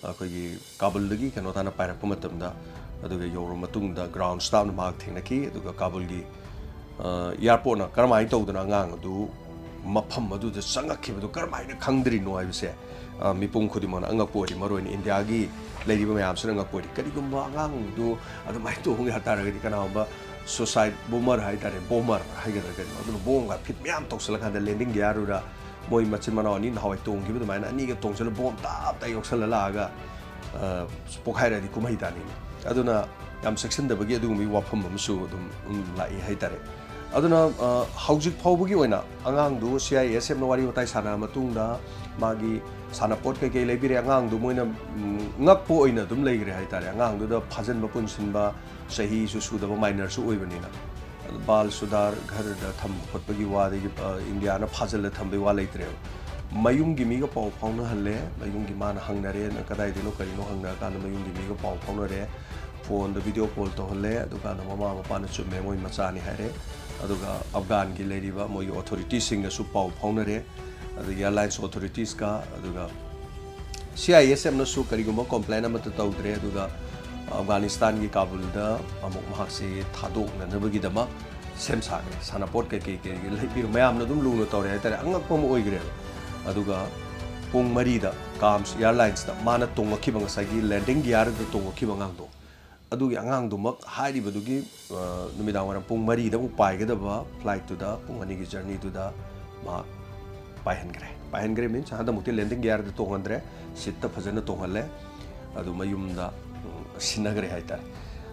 ꯑꯩꯈꯣꯏꯒꯤ ꯀꯥꯕꯨꯜꯗꯒꯤ ꯀꯩꯅꯣ ꯇꯥꯅ ꯄꯥꯏꯔꯛꯄ ꯃꯇꯝꯗ, ꯑꯗꯨꯒ ꯌꯧꯔꯕ ꯃꯇꯨꯡꯗ ꯒ꯭ꯔꯥꯎꯟ ꯁ꯭ꯇꯥꯐꯅ ꯃꯍꯥꯛ ꯊꯦꯡꯅꯈꯤ꯫ ꯑꯗꯨꯒ ꯀꯥꯕꯨꯜꯒꯤ ꯑ, ꯑꯦꯌꯥꯔꯄꯣꯔꯠꯅ ꯀꯔꯝꯍꯥꯏꯅ ꯇꯧꯗꯅ ꯑꯉꯥꯡ ꯑꯗꯨ ꯃꯐꯝ ꯑꯗꯨꯗ ꯆꯪꯉꯛꯈꯤꯕꯗꯣ ꯀꯔꯝꯍꯥꯏꯅ ꯈꯪꯗ꯭ꯔꯤꯅꯣ ꯍꯥꯏꯕꯁꯦ, ꯑ, ꯃꯤꯄꯨꯝ ꯈꯨꯗꯤꯡꯃꯛꯅ ꯑꯉꯛꯄ ꯑꯣꯏꯔꯤ꯫ ꯃꯔꯨꯑꯣꯏꯅ ꯏꯟꯗꯤꯌꯥꯒꯤ ꯂꯩꯔꯤꯕ ꯃꯌꯥꯝꯁꯤꯅ ꯑꯉꯛꯄ ꯑꯣꯏꯔꯤ꯫ ꯀꯔꯤꯒꯨꯝꯕ ꯑꯉꯥꯡꯗꯨ ꯑꯗꯨꯃꯥꯏꯅ ꯇꯧꯍꯧꯒꯦ ꯍꯥꯏ ꯇꯥꯔꯒꯗꯤ, ꯀꯅꯥꯒꯨꯝꯕ ꯁꯨꯁꯥꯏꯠ ꯕꯣꯝꯕꯔ ꯍꯥꯏ ꯇꯥꯔꯦ, ꯕꯣꯝꯕꯔ ꯍꯥꯏꯒꯗ꯭ꯔꯥ ꯀꯩꯅꯣ, ꯑꯗꯨꯅ ꯕꯣꯝꯒ ꯐꯤꯠ ꯃꯌꯥꯝ ꯇꯧꯁꯤꯜꯂꯀꯥꯟꯗ ꯂꯦꯟꯗꯤꯡ ꯒꯤꯌꯥꯔꯗꯨꯗ ꯃꯣꯏ ꯃꯆꯤꯟ ꯃꯅꯥꯎ ꯑꯅꯤ ꯅꯍꯥꯟꯋꯥꯏ ꯇꯣꯡꯈꯤꯕ ꯑꯗꯨꯃꯥꯏꯅ ꯑꯅꯤꯒ ꯇꯣꯡꯁꯤꯜꯂ ꯕꯣꯝ ꯇꯥꯞ ꯇꯥꯏ ꯌꯧꯁꯜꯂ ꯂꯥꯛꯑꯒ, ꯑ, ꯄꯣꯛꯈꯥꯏꯔꯛꯑꯗꯤ ꯀꯨꯝꯍꯩ ꯇꯥꯅꯤꯅꯦ꯫ ꯑꯗꯨꯅ ꯌꯥꯝ ꯆꯦꯛꯁꯤꯟꯗꯕꯒꯤ ꯑꯗꯨꯒꯨꯝꯕꯒꯤ ꯋꯥꯐꯝ ꯑꯃꯁꯨ ꯑꯗꯨꯝ, ꯎꯝ, ꯂꯥꯛꯏ ꯍꯥꯏꯇꯥꯔꯦ꯫ ꯑꯗꯨꯅ, ꯑ, ꯍꯧꯖꯤꯛ ꯐꯥꯎꯕꯒꯤ ꯑꯣꯏꯅ ꯑꯉꯥꯡꯗꯨ ꯁꯤ ꯑꯥꯏ ꯑꯦꯁ ꯑꯦꯐꯅ ꯋꯥꯔꯤ ꯋꯥꯇꯥꯏ ꯁꯥꯟꯅꯔ ꯃꯇꯨꯡꯗ ꯃꯥꯒꯤ ꯁꯥꯟꯅꯄꯣꯠ ꯀꯩꯀꯩ ꯂꯩꯕꯤꯔꯦ, ꯑꯉꯥꯡꯗꯨ ꯃꯣꯏꯅ, ꯎꯝ, ꯉꯛꯄ ꯑꯣꯏꯅ ꯑꯗꯨꯝ ꯂꯩꯈ꯭ꯔꯦ ꯍꯥꯏꯇꯥꯔꯦ꯫ ꯑꯉꯥꯡꯗꯨꯗ ꯐꯥꯖꯤꯟꯕ ꯄꯨꯟꯁꯤꯟꯕ, ꯆꯍꯤꯁꯨ ꯁꯨꯗꯕ, ꯃꯥꯏꯅꯔꯁꯨ ꯑꯣꯏꯕꯅꯤꯅ꯫ ꯑꯗꯨ ꯕꯥꯜ ꯁꯨꯗꯥꯔ ꯘꯔꯗ ꯊꯝꯕ ꯈꯣꯠꯄꯒꯤ ꯋꯥꯗꯒꯤ, ꯑ, ꯏꯟꯗꯤꯌꯥꯅ ꯐꯥꯖꯤꯜꯂ ꯊꯝꯕꯒꯤ ꯋꯥ ꯂꯩꯇ꯭ꯔꯦꯕ꯫ ꯃꯌꯨꯝꯒꯤ ꯃꯤꯒ ꯄꯥꯎ ꯐꯥꯎꯅꯍꯜꯂꯦ, ꯃꯌꯨꯝꯒꯤ ꯃꯥꯅ ꯍꯪꯅꯔꯦ, "ꯅꯪ ꯀꯗꯥꯏꯗꯩꯅꯣ ꯀꯔꯤꯅꯣ?" ꯍꯪꯅꯔꯀꯥꯟꯗ ꯃꯌꯨꯝꯒꯤ ꯃꯤꯒ ꯄꯥꯎ ꯐꯥꯎꯅꯔꯦ, ꯐꯣꯟꯗ ꯚꯤꯗꯤꯑꯣ ꯀꯣꯜ ꯇꯧꯍꯜꯂꯦ, ꯑꯗꯨꯀꯥꯟꯗ ꯃꯃꯥ ꯃꯄꯥꯅ ꯆꯨꯝꯃꯦ, ꯃꯣꯏ ꯃꯆꯥꯅꯤ ꯍꯥꯏꯔꯦ꯫ ꯑꯗꯨꯒ ꯑꯐꯒꯥꯟꯒꯤ ꯂꯩꯔꯤꯕ ꯃꯣꯏꯒꯤ ꯑꯣꯊꯣꯔꯤꯇꯤꯁꯤꯡꯒꯁꯨ ꯄꯥꯎ ꯐꯥꯎꯅꯔꯦ, ꯑꯗꯒꯤ ꯑꯦꯌꯥꯔꯂꯥꯏꯟꯁ ꯑꯣꯊꯣꯔꯤꯇꯤꯁꯀ, ꯑꯗꯨꯒ ꯁꯤ ꯑꯥꯏ ꯑꯦꯁ ꯑꯦꯐꯅꯁꯨ ꯀꯔꯤꯒꯨꯝꯕ ꯀꯣꯝꯄ꯭ꯂꯦꯟ ꯑꯃꯠꯇ ꯇꯧꯗ꯭ꯔꯦ꯫ ꯑꯗꯨꯒ ꯑꯐꯒꯥꯅꯤꯁꯇꯥꯟꯒꯤ ꯀꯥꯕꯨꯜꯗ ꯑꯃꯨꯛ ꯃꯍꯥꯛꯁꯦ ꯊꯥꯗꯣꯛꯅꯅꯕꯒꯤꯗꯃꯛ ꯁꯦꯝ ꯁꯥꯈ꯭ꯔꯦ꯫ ꯁꯥꯟꯅꯄꯣꯠ ꯀꯩꯀꯩ ꯀꯩꯀꯩ ꯂꯩꯕꯤꯔꯣ, ꯃꯌꯥꯝꯅ ꯑꯗꯨꯝ ꯂꯨꯅ ꯇꯧꯔꯦ ꯍꯥꯏꯇꯥꯔꯦ꯫ ꯑꯉꯛꯄ ꯑꯃ ꯑꯣꯏꯈ꯭ꯔꯦꯕ꯫ ꯑꯗꯨꯒ ꯄꯨꯡ ꯃꯔꯤꯗ ꯀꯥꯝꯁ ꯑꯦꯌꯥꯔꯂꯥꯏꯟꯁꯇ ꯃꯥꯅ ꯇꯣꯡꯉꯛꯈꯤꯕ, ꯉꯁꯥꯏꯒꯤ ꯂꯦꯟꯗꯤꯡ ꯒꯤꯌꯥꯔꯗ ꯇꯣꯡꯉꯛꯈꯤꯕ ꯑꯉꯥꯡꯗꯣ, ꯑꯗꯨꯒꯤ ꯑꯉꯥꯡꯗꯨꯃꯛ ꯍꯥꯏꯔꯤꯕꯗꯨꯒꯤ, ꯑ, ꯅꯨꯃꯤꯗꯥꯡ ꯋꯥꯏꯔꯝ ꯄꯨꯡ ꯃꯔꯤꯗ ꯑꯃꯨꯛ ꯄꯥꯏꯒꯗꯕ ꯐ꯭ꯂꯥꯏꯠꯇꯨꯗ ꯄꯨꯡ ꯑꯅꯤꯒꯤ ꯖꯔꯅꯤꯗꯨꯗ ꯃꯍꯥꯛ ꯄꯥꯏꯍꯟꯈ꯭ꯔꯦ꯫ ꯄꯥꯏꯍꯟꯈ꯭ꯔꯦ means ꯍꯟꯗꯛꯃꯨꯛꯇꯤ ꯂꯦꯟꯗꯤꯡ ꯒꯤꯌꯥꯔꯗ ꯇꯣꯡꯍꯟꯗ꯭ꯔꯦ, ꯁꯤꯠꯇ ꯐꯖꯅ ꯇꯣꯡꯍꯜꯂꯦ꯫ ꯑꯗꯨ ꯃꯌꯨꯝꯗ, ꯎꯝ, ꯁꯤꯟꯅꯈ꯭ꯔꯦ ꯍꯥꯏꯇꯥꯔꯦ꯫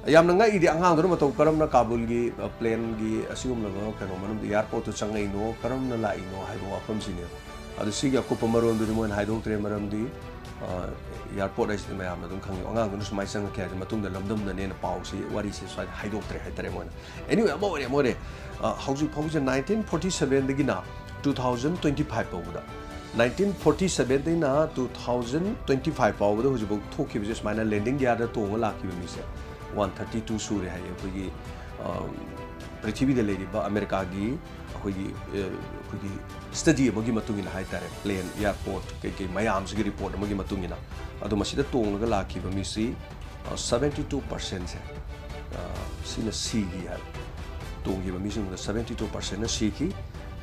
ꯌꯥꯝꯅ ꯉꯛꯏꯗꯤ ꯑꯉꯥꯡꯗꯨꯅ ꯃꯇꯧ ꯀꯔꯝꯅ ꯀꯥꯕꯨꯜꯒꯤ, ꯑ, ꯄ꯭ꯂꯦꯟꯒꯤ ꯑꯁꯤꯒꯨꯝꯂꯕ ꯀꯩꯅꯣ ꯃꯅꯨꯡꯗ, ꯑꯦꯌꯥꯔꯄꯣꯔꯠꯇꯨ ꯆꯪꯉꯛꯏꯅꯣ, ꯀꯔꯝꯅ ꯂꯥꯛꯏꯅꯣ ꯍꯥꯏꯕ ꯋꯥꯐꯝꯁꯤꯅꯦꯕ꯫ ꯑꯗꯨ ꯁꯤꯒꯤ ꯑꯀꯨꯞꯄ ꯃꯔꯣꯟꯗꯨꯗꯤ ꯃꯣꯏꯅ ꯍꯥꯏꯗꯣꯛꯇ꯭ꯔꯦ, ꯃꯔꯝꯗꯤ ꯑꯦꯌꯥꯔꯄꯣꯔꯠ ꯍꯥꯏꯁꯤꯗꯤ ꯃꯌꯥꯝꯅ ꯑꯗꯨꯝ ꯈꯪꯉꯤ, ꯑꯉꯥꯡꯗꯨꯅ ꯁꯨꯃꯥꯏꯅ ꯆꯪꯉꯛꯀꯦ ꯍꯥꯏꯁꯦ ꯃꯇꯨꯡꯗ ꯂꯝꯗꯝꯅꯅꯦꯅ ꯄꯥꯎꯁꯤ, ꯋꯥꯔꯤꯁꯦ ꯁ꯭ꯋꯥꯏꯗ ꯍꯥꯏꯗꯣꯛꯇ꯭ꯔꯦ ꯍꯥꯏꯇꯥꯔꯦ ꯃꯣꯏꯅ꯫ Anyway, ꯑꯃ ꯑꯣꯏꯔꯦ ꯑꯃ ꯑꯣꯏꯔꯦ꯫ ꯑ, ꯍꯧꯖꯤꯛ ꯐꯥꯎꯁꯦ nineteen forty sevenꯗꯒꯤꯅ two thousand twenty five ꯐꯥꯎꯕꯗ, nineteen forty sevenꯗꯩꯅ two thousand twenty five ꯐꯥꯎꯕꯗ ꯍꯧꯖꯤꯛꯐꯥꯎ ꯊꯣꯛꯈꯤꯕꯁꯦ ꯁꯨꯃꯥꯏꯅ ꯂꯦꯟꯗꯤꯡ ꯒꯤꯌꯥꯔꯗ ꯇꯣꯡꯉ ꯂꯥꯛꯈꯤꯕ ꯃꯤꯁꯦ one thirty two ꯁꯨꯔꯦ ꯍꯥꯏꯌꯦ꯫ ꯑꯩꯈꯣꯏꯒꯤ, ꯑ, ꯄ꯭ꯔꯤꯊꯤꯕꯤꯗ ꯂꯩꯔꯤꯕ ꯑꯃꯦꯔꯤꯀꯥꯒꯤ ꯑꯩꯈꯣꯏꯒꯤ, ꯑ, ꯑꯩꯈꯣꯏꯒꯤ ꯁ꯭ꯇꯗꯤ ꯑꯃꯒꯤ ꯃꯇꯨꯡ ꯏꯟꯅ ꯍꯥꯏꯇꯥꯔꯦ, ꯄ꯭ꯂꯦꯟ, ꯑꯦꯌꯥꯔꯄꯣꯔꯠ, ꯀꯩꯀꯩ ꯃꯌꯥꯝꯁꯤꯒꯤ ꯔꯤꯄꯣꯔꯠ ꯑꯃꯒꯤ ꯃꯇꯨꯡ ꯏꯟꯅ꯫ ꯑꯗꯣ ꯃꯁꯤꯗ ꯇꯣꯡꯂꯒ ꯂꯥꯛꯈꯤꯕ ꯃꯤꯁꯤ, ꯑ, seventy two percentꯁꯦ, ꯑ, ꯁꯤꯅ ꯁꯤꯈꯤ ꯍꯥꯏꯕ꯫ ꯇꯣꯡꯈꯤꯕ ꯃꯤꯁꯤꯡꯗ seventy two percentꯅ ꯁꯤꯈꯤ꯫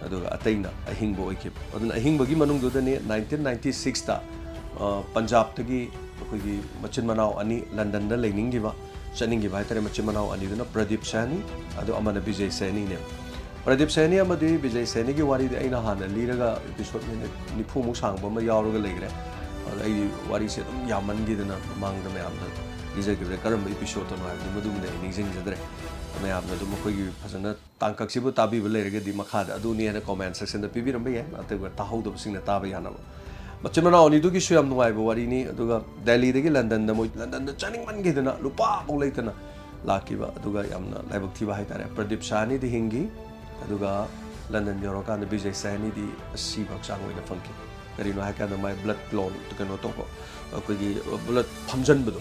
ꯑꯗꯨꯒ ꯑꯇꯩꯅ ꯑꯍꯤꯡꯕ ꯑꯣꯏꯈꯤꯕ꯫ ꯑꯗꯨꯅ ꯑꯍꯤꯡꯕꯒꯤ ꯃꯅꯨꯡꯗꯨꯗꯅꯤ nineteen ninety sixꯇ, ꯑ, ꯄꯟꯖꯥꯕꯇꯒꯤ ꯑꯩꯈꯣꯏꯒꯤ ꯃꯆꯤꯟ ꯃꯅꯥꯎ ꯑꯅꯤ ꯂꯟꯗꯟꯗ ꯂꯩꯅꯤꯡꯈꯤꯕ, ꯆꯠꯅꯤꯡꯈꯤꯕ ꯍꯥꯏꯇꯥꯔꯦ, ꯃꯆꯤꯟ ꯃꯅꯥꯎ ꯑꯅꯤꯗꯨꯅ ꯄ꯭ꯔꯗꯤꯞ ꯁꯥꯏꯅꯤ, ꯑꯗꯨ ꯑꯃꯅ ꯕꯤꯖꯦ ꯁꯥꯏꯅꯤꯅꯦꯕ꯫ ꯄ꯭ꯔꯗꯤꯞ ꯁꯥꯏꯅꯤ ꯑꯃꯗꯤ ꯕꯤꯖꯦ ꯁꯥꯏꯅꯤꯒꯤ ꯋꯥꯔꯤꯗꯤ ꯑꯩꯅ ꯍꯥꯟꯅ ꯂꯤꯔꯒ episode ꯃꯤꯅꯤꯠ ꯅꯤꯐꯨꯃꯨꯛ ꯁꯥꯡꯕ ꯑꯃ ꯌꯥꯎꯔꯒ ꯂꯩꯈ꯭ꯔꯦ꯫ ꯑꯗ ꯑꯩ ꯋꯥꯔꯤꯁꯦ ꯑꯗꯨꯝ ꯌꯥꯝꯃꯟꯈꯤꯗꯅ ꯃꯃꯥꯡꯗ ꯃꯌꯥꯝꯗ ꯂꯤꯖꯈꯤꯕꯗ ꯀꯔꯝꯕ episodeꯇꯅꯣ ꯍꯥꯏꯕꯗꯨ ꯃꯗꯨꯃꯗꯤ ꯑꯩ ꯅꯤꯡꯁꯤꯡꯖꯗ꯭ꯔꯦ꯫ ꯃꯌꯥꯝꯅ ꯑꯗꯨꯝ ꯑꯩꯈꯣꯏꯒꯤ ꯐꯖꯅ ꯇꯥꯡꯀꯛꯁꯤꯕꯨ ꯇꯥꯕꯤꯕ ꯂꯩꯔꯒꯗꯤ ꯃꯈꯥꯗ ꯑꯗꯨꯅꯤ ꯍꯥꯏꯅ comment sectionꯗ ꯄꯤꯕꯤꯔꯝꯕ ꯌꯥꯏ, ꯑꯗꯨꯒ ꯇꯥꯍꯧꯗꯕꯁꯤꯡꯅ ꯇꯥꯕ ꯌꯥꯅꯕ꯫ ꯃꯆꯤꯟ ꯃꯅꯥꯎ ꯑꯅꯤꯗꯨꯒꯤꯁꯨ ꯌꯥꯝ ꯅꯨꯡꯉꯥꯏꯕ ꯋꯥꯔꯤꯅꯤ꯫ ꯑꯗꯨꯒ ꯗꯦꯜꯂꯤꯗꯒꯤ ꯂꯟꯗꯟꯗ, ꯃꯣꯏ ꯂꯟꯗꯟꯗ ꯆꯠꯅꯤꯡꯃꯟꯈꯤꯗꯅ ꯂꯨꯄꯥ ꯐꯥꯎ ꯂꯩꯇꯅ ꯂꯥꯛꯈꯤꯕ, ꯑꯗꯨꯒ ꯌꯥꯝꯅ ꯂꯥꯏꯕꯛ ꯊꯤꯕ ꯍꯥꯏꯇꯥꯔꯦ, ꯄ꯭ꯔꯗꯤꯞ ꯁꯥꯏꯅꯤꯗꯤ ꯍꯤꯡꯈꯤ, ꯑꯗꯨꯒ ꯂꯟꯗꯟ ꯌꯧꯔꯀꯥꯟꯗ ꯕꯤꯖꯦ ꯁꯥꯏꯅꯤꯗꯤ ꯑꯁꯤꯕ ꯍꯛꯆꯥꯡ ꯑꯣꯏꯅ ꯐꯪꯈꯤ꯫ ꯀꯔꯤꯅꯣ ꯍꯥꯏꯀꯥꯟꯗ ꯃꯥꯏ blood clone, ꯀꯩꯅꯣ ꯇꯧꯕ, ꯑꯩꯈꯣꯏꯒꯤ blood ꯐꯝꯖꯟꯕꯗꯣ,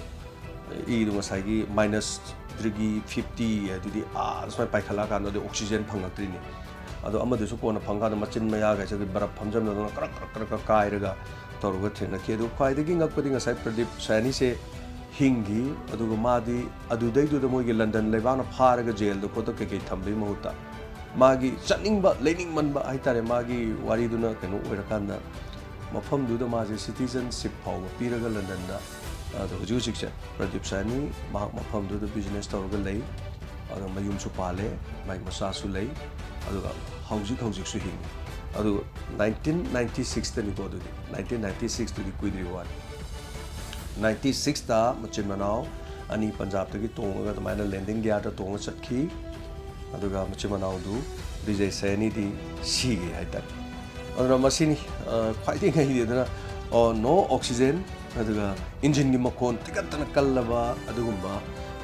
ꯏꯗꯣ ꯉꯁꯥꯏꯒꯤ minus degree fifty ꯑꯗꯨꯗꯤ ꯑꯥ ꯁꯨꯃꯥꯏꯅ ꯄꯥꯏꯈꯠꯂꯛꯑꯀꯥꯟꯗ ꯑꯗꯨ oxygen ꯐꯪꯉꯛꯇ꯭ꯔꯤꯅꯤ꯫ ꯑꯗꯣ ꯑꯃꯗꯨꯁꯨ ꯀꯣꯟꯅ ꯐꯪꯀꯥꯟꯗ ꯃꯆꯤꯟ ꯃꯌꯥꯒꯁꯦ ꯑꯩꯈꯣꯏ ꯕꯔꯞ ꯐꯝꯖꯟꯕꯗꯧꯅ ꯀ꯭ꯔꯛ ꯀ꯭ꯔꯛ ꯀ꯭ꯔꯛ ꯀ꯭ꯔꯛ ꯀꯥꯏꯔꯒ ꯇꯧꯔꯒ ꯊꯦꯡꯅꯈꯤ꯫ ꯑꯗꯨ ꯈ꯭ꯋꯥꯏꯗꯒꯤ ꯉꯛꯄꯗꯤ ꯉꯁꯥꯏ ꯄ꯭ꯔꯗꯤꯞ ꯁꯥꯏꯅꯤꯁꯦ ꯍꯤꯡꯈꯤ, ꯑꯗꯨꯒ ꯃꯥꯗꯤ ꯑꯗꯨꯗꯩꯗꯨꯗ ꯃꯣꯏꯒꯤ ꯂꯟꯗꯟ ꯂꯩꯕꯥꯛꯅ ꯐꯥꯔꯒ ꯖꯦꯜꯗ ꯈꯣꯠꯇ ꯀꯩꯀꯩ ꯊꯝꯕꯒꯤ ꯃꯍꯨꯠꯇ ꯃꯥꯒꯤ ꯆꯠꯅꯤꯡꯕ, ꯂꯩꯅꯤꯡꯃꯟꯕ ꯍꯥꯏꯇꯥꯔꯦ, ꯃꯥꯒꯤ ꯋꯥꯔꯤꯗꯨꯅ ꯀꯩꯅꯣ ꯑꯣꯏꯔꯀꯥꯟꯗ ꯃꯐꯝꯗꯨꯗ ꯃꯥꯁꯦ citizenship ꯐꯥꯎꯕ ꯄꯤꯔꯒ ꯂꯟꯗꯟꯗ, ꯑꯗꯣ ꯍꯧꯖꯤꯛ ꯍꯧꯖꯤꯛꯁꯦ ꯄ꯭ꯔꯗꯤꯞ ꯁꯥꯏꯅꯤ ꯃꯍꯥꯛ ꯃꯐꯝꯗꯨꯗ business ꯇꯧꯔꯒ ꯂꯩ, ꯑꯗꯣ ꯃꯌꯨꯝꯁꯨ ꯄꯥꯜꯂꯦ, ꯃꯥꯏ ꯃꯆꯥꯁꯨ ꯂꯩ, ꯑꯗꯨꯒ ꯍꯧꯖꯤꯛ ꯍꯧꯖꯤꯛꯁꯨ ꯍꯤꯡꯉꯤ꯫ ꯑꯗꯨ nineteen ninety sixꯇꯅꯤꯀꯣ, ꯑꯗꯨꯗꯤ nineteen ninety sixꯇꯨꯗꯤ ꯀꯨꯏꯗ꯭ꯔꯤꯕ ꯋꯥꯅꯤ꯫ Ninety sixꯇ ꯃꯆꯤꯟ ꯃꯅꯥꯎ ꯑꯅꯤ ꯄꯟꯖꯥꯕꯇꯒꯤ ꯇꯣꯡꯉꯒ ꯑꯗꯨꯃꯥꯏꯅ ꯂꯦꯟꯗꯤꯡ ꯒꯤꯌꯥꯔꯗ ꯇꯣꯡꯉ ꯆꯠꯈꯤ꯫ ꯑꯗꯨꯒ ꯃꯆꯤꯟ ꯃꯅꯥꯎꯗꯨ ꯕꯤꯖꯦ ꯁꯥꯏꯅꯤꯗꯤ ꯁꯤꯈꯤ ꯍꯥꯏꯇꯥꯔꯦ꯫ ꯑꯗꯨꯅ ꯃꯁꯤꯅꯤ, ꯑ, ꯈ꯭ꯋꯥꯏꯗꯒꯤ ꯉꯛꯏꯗꯤ꯫ ꯑꯗꯨꯅ ꯑꯣ, no oxygen, ꯑꯗꯨꯒ ꯏꯟꯖꯤꯟꯒꯤ ꯃꯈꯣꯟ ꯇꯤꯀꯠꯇꯅ ꯀꯜꯂꯕ ꯑꯗꯨꯒꯨꯝꯕ,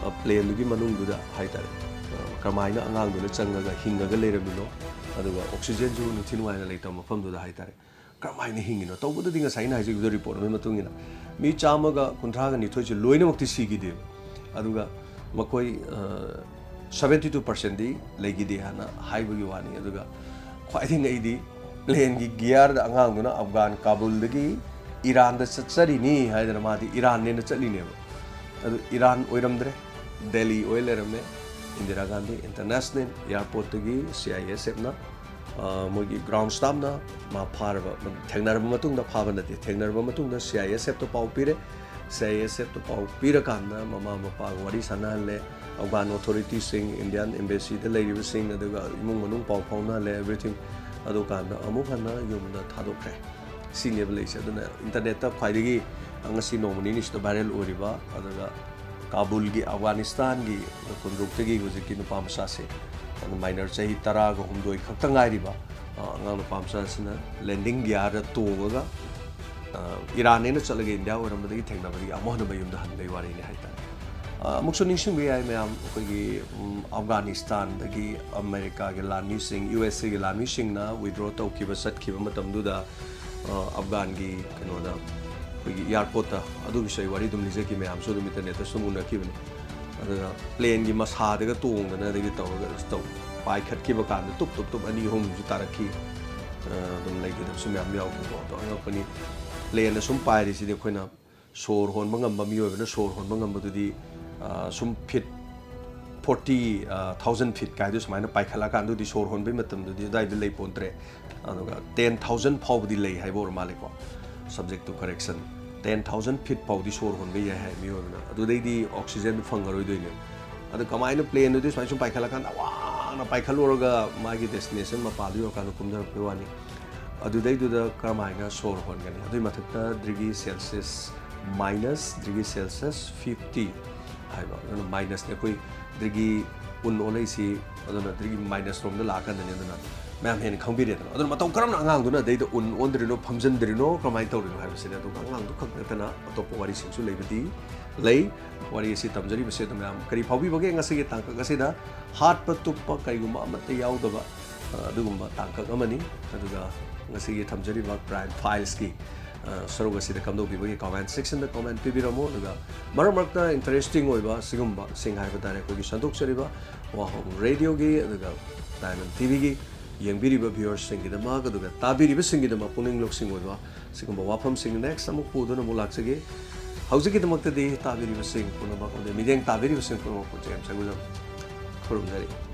ꯑ, ꯄ꯭ꯂꯦꯟꯗꯨꯒꯤ ꯃꯅꯨꯡꯗꯨꯗ ꯍꯥꯏꯇꯥꯔꯦ, ꯑ, ꯀꯔꯝꯍꯥꯏꯅ ꯑꯉꯥꯡꯗꯨꯅ ꯆꯪꯉꯒ ꯍꯤꯡꯉꯒ ꯂꯩꯔꯝꯃꯤꯅꯣ, ꯑꯗꯨꯒ ꯑꯣꯛꯁꯤꯖꯦꯟꯁꯨ ꯅꯤꯡꯊꯤ ꯅꯨꯡꯉꯥꯏꯅ ꯂꯩꯇꯕ ꯃꯐꯝꯗꯨꯗ ꯍꯥꯏꯇꯥꯔꯦ, ꯀꯔꯝꯍꯥꯏꯅ ꯍꯤꯡꯉꯤꯅꯣ? ꯇꯧꯕꯗꯗꯤ ꯉꯁꯥꯏ ꯑꯩꯅ ꯍꯥꯏꯖꯈꯤꯕꯗꯣ, ꯔꯤꯄꯣꯔꯠ ꯑꯃꯒꯤ ꯃꯇꯨꯡ ꯏꯟꯅ ꯃꯤ ꯆꯥꯝꯃꯒ ꯀꯨꯟꯊ꯭ꯔꯥꯒ ꯅꯤꯊꯣꯏꯁꯦ ꯂꯣꯏꯅꯃꯛꯇꯤ ꯁꯤꯈꯤꯗꯦꯕ, ꯑꯗꯨꯒ ꯃꯈꯣꯏ, ꯑ, seventy two percent ꯗꯤ ꯂꯩꯈꯤꯗꯦ ꯍꯥꯏꯅ ꯍꯥꯏꯕꯒꯤ ꯋꯥꯅꯤ꯫ ꯑꯗꯨꯒ ꯈ꯭ꯋꯥꯏꯗꯒꯤ ꯉꯛꯏꯗꯤ ꯄ꯭ꯂꯦꯟꯒꯤ ꯒꯤꯌꯥꯔꯗ ꯑꯉꯥꯡꯗꯨꯅ ꯑꯐꯒꯥꯟ ꯀꯥꯕꯨꯜꯗꯒꯤ ꯏꯔꯥꯟꯗ ꯆꯠꯆꯔꯤꯅꯤ ꯍꯥꯏꯗꯅ ꯃꯥꯗꯤ ꯏꯔꯥꯟꯅꯦꯅ ꯆꯠꯂꯤꯅꯦꯕ꯫ ꯑꯗꯨ ꯏꯔꯥꯟ ꯑꯣꯏꯔꯝꯗ꯭ꯔꯦ, ꯗꯦꯜꯂꯤ ꯑꯣꯏ ꯂꯩꯔꯝꯃꯦ꯫ ꯏꯟꯗꯤꯔꯥ ꯒꯥꯟꯙꯤ ꯏꯟꯇꯔꯅꯦꯁꯅꯦꯜ ꯏꯌꯥꯔꯄꯣꯔꯠꯇꯒꯤ ꯁꯤ ꯑꯥꯏ ꯑꯦꯁ ꯑꯦꯐꯅ, ꯑ, ꯃꯣꯏꯒꯤ ꯒ꯭ꯔꯥꯎꯟ ꯁ꯭ꯇꯥꯐꯅ ꯃꯥ ꯐꯥꯔꯕ, ꯊꯦꯡꯅꯔꯕ ꯃꯇꯨꯡꯗ, ꯐꯥꯕ ꯅꯠꯇꯦ, ꯊꯦꯡꯅꯔꯕ ꯃꯇꯨꯡꯗ ꯁꯤ ꯑꯥꯏ ꯑꯦꯁ ꯑꯦꯐꯇ ꯄꯥꯎ ꯄꯤꯔꯦ꯫ ꯁꯤ ꯑꯥꯏ ꯑꯦꯁ ꯑꯦꯐꯇ ꯄꯥꯎ ꯄꯤꯔꯀꯥꯟꯗ ꯃꯃꯥ ꯃꯄꯥꯒ ꯋꯥꯔꯤ ꯁꯥꯟꯅꯍꯜꯂꯦ, ꯑꯐꯒꯥꯟ ꯑꯣꯊꯣꯔꯤꯇꯤꯁꯤꯡ, ꯏꯟꯗꯤꯌꯥꯟ ꯑꯦꯝꯕꯦꯁꯤꯗ ꯂꯩꯔꯤꯕꯁꯤꯡ, ꯑꯗꯨꯒ ꯏꯃꯨꯡ ꯃꯅꯨꯡ ꯄꯥꯎ ꯐꯥꯎꯅꯍꯜꯂꯦ, ꯑꯦꯚ꯭ꯔꯤꯊꯤꯡ꯫ ꯑꯗꯨꯀꯥꯟꯗ ꯑꯃꯨꯛ ꯍꯟꯅ ꯌꯨꯝꯗ ꯊꯥꯗꯣꯛꯈ꯭ꯔꯦ꯫ ꯁꯤꯅꯦꯕ ꯂꯩꯁꯦ꯫ ꯑꯗꯨꯅ ꯏꯟꯇꯔꯅꯦꯠꯇ ꯈ꯭ꯋꯥꯏꯗꯒꯤ ꯉꯁꯤ ꯅꯣꯡꯃ ꯅꯤꯅꯤꯁꯤꯗ ꯚꯥꯏꯔꯦꯜ ꯑꯣꯏꯔꯤꯕ, ꯑꯗꯨꯒ ꯀꯥꯕꯨꯜꯒꯤ, ꯑꯐꯒꯥꯅꯤꯁꯇꯥꯟꯒꯤ ꯀꯨꯟꯇꯔꯨꯛꯇꯒꯤ ꯍꯧꯖꯤꯛꯀꯤ ꯅꯨꯄꯥ ꯃꯆꯥꯁꯦ, ꯑꯗꯨ ꯃꯥꯏꯅꯔ ꯆꯍꯤ ꯇꯔꯥꯒ ꯍꯨꯝꯗꯣꯏ ꯈꯛꯇ ꯉꯥꯏꯔꯤꯕ, ꯑ, ꯑꯉꯥꯡ ꯅꯨꯄꯥ ꯃꯆꯥꯁꯤꯅ ꯂꯦꯟꯗꯤꯡ ꯒꯤꯌꯥꯔꯗ ꯇꯣꯡꯉꯒ, ꯑ, ꯏꯔꯥꯟꯅꯦꯅ ꯆꯠꯂꯒ ꯏꯟꯗꯤꯌꯥ ꯑꯣꯏꯔꯝꯕꯗꯒꯤ ꯊꯦꯡꯅꯕꯗꯒꯤ ꯑꯃꯨꯛ ꯍꯟꯅ ꯃꯌꯨꯝꯗ ꯍꯟꯕꯒꯤ ꯋꯥꯔꯤꯅꯤ ꯍꯥꯏꯇꯥꯔꯦ꯫ ꯑ, ꯑꯃꯨꯛꯁꯨ ꯅꯤꯡꯁꯤꯡꯕ ꯌꯥꯏ ꯃꯌꯥꯝ, ꯑꯩꯈꯣꯏꯒꯤ, ꯎꯝ, ꯑꯐꯒꯥꯅꯤꯁꯇꯥꯟꯗꯒꯤ ꯑꯃꯦꯔꯤꯀꯥꯒꯤ ꯂꯥꯟꯃꯤꯁꯤꯡ, ꯌꯨ ꯑꯦꯁ ꯑꯦꯒꯤ ꯂꯥꯟꯃꯤꯁꯤꯡꯅ ꯋꯤꯗ꯭ꯔꯣ ꯇꯧꯈꯤꯕ, ꯆꯠꯈꯤꯕ ꯃꯇꯝꯗꯨꯗ, ꯑ, ꯑꯐꯒꯥꯟꯒꯤ ꯀꯩꯅꯣꯗ, ꯑꯩꯈꯣꯏꯒꯤ ꯏꯌꯥꯔꯄꯣꯔꯠꯇ, ꯑꯗꯨꯒꯤꯁꯨ ꯑꯩ ꯋꯥꯔꯤ ꯑꯗꯨꯝ ꯂꯤꯖꯈꯤ, ꯃꯌꯥꯝꯁꯨ ꯑꯗꯨꯝ ꯏꯟꯇꯔꯅꯦꯠꯇ ꯁꯨꯝ ꯎꯅꯈꯤꯕꯅꯤ꯫ ꯑꯗꯨꯒ ꯄ꯭ꯂꯦꯟꯒꯤ ꯃꯁꯥꯗꯒ ꯇꯣꯡꯗꯅ ꯑꯗꯒꯤ ꯇꯧꯔꯒ ꯇꯧ-, ꯄꯥꯏꯈꯠꯈꯤꯕ ꯀꯥꯟꯗ ꯇꯨꯞ ꯇꯨꯞ ꯇꯨꯞ ꯑꯅꯤ ꯑꯍꯨꯝꯁꯨ ꯇꯥꯔꯛꯈꯤ꯫ ꯑ, ꯑꯗꯨꯝ ꯂꯩꯈꯤꯗꯕꯁꯨ ꯃꯌꯥꯝ ꯌꯥꯎꯈꯤꯀꯣ꯫ ꯑꯗꯣ ꯑꯉꯛꯄꯅꯤ, ꯄ꯭ꯂꯦꯟꯅ ꯁꯨꯝ ꯄꯥꯏꯔꯤꯁꯤꯗꯤ ꯑꯩꯈꯣꯏꯅ ꯁꯣꯔ ꯍꯣꯟꯕ ꯉꯝꯕ, ꯃꯤꯑꯣꯏꯕꯅ ꯁꯣꯔ ꯍꯣꯟꯕ ꯉꯝꯕꯗꯨꯗꯤ, ꯑ, ꯁꯨꯝ ꯐꯤꯠ ꯐꯣꯔꯇꯤ, ꯑ, ꯊꯥꯎꯖꯟ ꯐꯤꯠ ꯀꯥꯏꯗꯨ ꯁꯨꯃꯥꯏꯅ ꯄꯥꯏꯈꯠꯂꯛꯑꯀꯥꯟꯗꯗꯤ ꯁꯣꯔ ꯍꯣꯟꯕꯒꯤ ꯃꯇꯝꯗꯨꯗꯤ ꯑꯗꯨꯋꯥꯏꯗ ꯂꯩ ꯄꯣꯟꯇ꯭ꯔꯦ꯫ ꯑꯗꯨꯒ ꯇꯦꯟ ꯊꯥꯎꯖꯟ ꯐꯥꯎꯕꯗꯤ ꯂꯩ ꯍꯥꯏꯕ ꯑꯣꯏꯔ ꯃꯥꯜꯂꯦꯀꯣ, subject to correction꯫ Ten thousand feet ꯐꯥꯎꯗꯤ ꯁꯣꯔ ꯍꯣꯟꯕ ꯌꯥꯏ ꯍꯥꯏ ꯃꯤꯑꯣꯏꯕꯅ, ꯑꯗꯨꯗꯩꯗꯤ ꯑꯣꯛꯁꯤꯖꯦꯟ ꯐꯪꯉꯔꯣꯏꯗꯣꯏꯅꯦ꯫ ꯑꯗꯨ ꯀꯃꯥꯏꯅ ꯄ꯭ꯂꯦꯟꯗꯨꯗꯤ ꯁꯨꯃꯥꯏꯅ ꯁꯨꯝ ꯄꯥꯏꯈꯠꯂꯀꯥꯟꯗ ꯋꯥꯡꯅ ꯄꯥꯏꯈꯠꯂꯨꯔꯒ ꯃꯥꯒꯤ ꯗꯦꯁꯇꯤꯅꯦꯁꯟ ꯃꯄꯥꯗꯨ ꯌꯧꯔꯀꯥꯟꯗ ꯀꯨꯝꯊꯔꯛꯄꯩ ꯋꯥꯅꯤ? ꯑꯗꯨꯗꯩꯗꯨꯗ ꯀꯔꯝꯍꯥꯏꯅ ꯁꯣꯔ ꯍꯣꯟꯒꯅꯤ? ꯑꯗꯨꯏ ꯃꯊꯛꯇ degree Celsius, minus degree Celsius fifty ꯍꯥꯏꯕ, ꯑꯗꯨꯅ ꯃꯥꯏꯅꯁꯅꯦ꯫ ꯑꯩꯈꯣꯏ ꯗꯤꯒ꯭ꯔꯤ ꯎꯟ ꯑꯣꯜꯂꯛꯏꯁꯤ, ꯑꯗꯨꯅ ꯗꯤꯒ꯭ꯔꯤ ꯃꯥꯏꯅꯁ ꯔꯣꯝꯗ ꯂꯥꯛꯑꯀꯥꯟꯗꯅꯦ꯫ ꯑꯗꯨꯅ ꯃꯌꯥꯝ ꯍꯦꯟꯅ ꯈꯪꯕꯤꯔꯦꯗꯅ꯫ ꯑꯗꯨꯅ ꯃꯇꯧ ꯀꯔꯝꯅ ꯑꯉꯥꯡꯗꯨꯅ ꯑꯗꯩꯗ ꯎꯟ ꯑꯣꯟꯗ꯭ꯔꯤꯅꯣ, ꯐꯝꯖꯤꯟꯗ꯭ꯔꯤꯅꯣ, ꯀꯔꯝꯍꯥꯏꯅ ꯇꯧꯔꯤꯅꯣ ꯍꯥꯏꯕꯁꯤꯅꯦ꯫ ꯑꯗꯨꯒ ꯑꯉꯥꯡꯗꯨ ꯈꯛ ꯅꯠꯇꯅ ꯑꯇꯣꯞꯄ ꯋꯥꯔꯤꯁꯤꯡꯁꯨ ꯂꯩꯕꯗꯤ ꯂꯩ꯫ ꯋꯥꯔꯤ ꯑꯁꯤ ꯇꯝꯖꯔꯤꯕꯁꯦ ꯑꯗꯨ ꯃꯌꯥꯝ ꯀꯔꯤ ꯐꯥꯎꯕꯤꯕꯒꯦ? ꯉꯁꯤꯒꯤ ꯇꯥꯡꯀꯛ ꯑꯁꯤꯗ ꯍꯥꯠꯄ ꯇꯨꯞꯄ ꯀꯔꯤꯒꯨꯝꯕ ꯑꯃꯠꯇ ꯌꯥꯎꯗꯕ, ꯑ, ꯑꯗꯨꯒꯨꯝꯕ ꯇꯥꯡꯀꯛ ꯑꯃꯅꯤ꯫ ꯑꯗꯨꯒ ꯉꯁꯤꯒꯤ ꯊꯝꯖꯔꯤꯕ Crime Filesꯀꯤ, ꯑ, ꯁꯔꯨꯛ ꯑꯁꯤꯗ ꯀꯝꯗꯧꯕꯤꯕꯒꯦ comment sectionꯗ comment ꯄꯤꯕꯤꯔꯝꯃꯨ꯫ ꯑꯗꯨꯒ ꯃꯔꯛ ꯃꯔꯛꯇ interesting ꯑꯣꯏꯕ ꯁꯤꯒꯨꯝꯕꯁꯤꯡ ꯍꯥꯏꯕ ꯇꯥꯔꯦ, ꯑꯩꯈꯣꯏꯒꯤ ꯁꯟꯗꯣꯛꯆꯔꯤꯕ ꯋꯥꯍꯧ ꯔꯦꯗꯤꯑꯣꯒꯤ ꯑꯗꯨꯒ Diamond TVꯒꯤ ꯌꯦꯡꯕꯤꯔꯤꯕ viewersꯁꯤꯡꯒꯤꯗꯃꯛ ꯑꯗꯨꯒ ꯇꯥꯕꯤꯔꯤꯕꯁꯤꯡꯒꯤꯗꯃꯛ ꯄꯨꯛꯅꯤꯡ ꯂꯧꯁꯤꯡ ꯑꯣꯏꯕ ꯁꯤꯒꯨꯝꯕ ꯋꯥꯐꯝꯁꯤꯡ next ꯑꯃꯨꯛ ꯄꯨꯗꯨꯅ ꯑꯃꯨꯛ ꯂꯥꯛꯆꯒꯦ꯫ ꯍꯧꯖꯤꯛꯀꯤꯗꯃꯛꯇꯗꯤ ꯇꯥꯕꯤꯔꯤꯕꯁꯤꯡ ꯄꯨꯝꯅꯃꯛ ꯑꯃꯗꯤ ꯃꯤꯠꯌꯦꯡ ꯇꯥꯕꯤꯔꯤꯕꯁꯤꯡ ꯄꯨꯝꯅꯃꯛꯄꯨ ꯖꯦꯝꯁ ꯁꯒꯨꯖꯝ ꯈꯨꯔꯨꯝꯖꯔꯤ꯫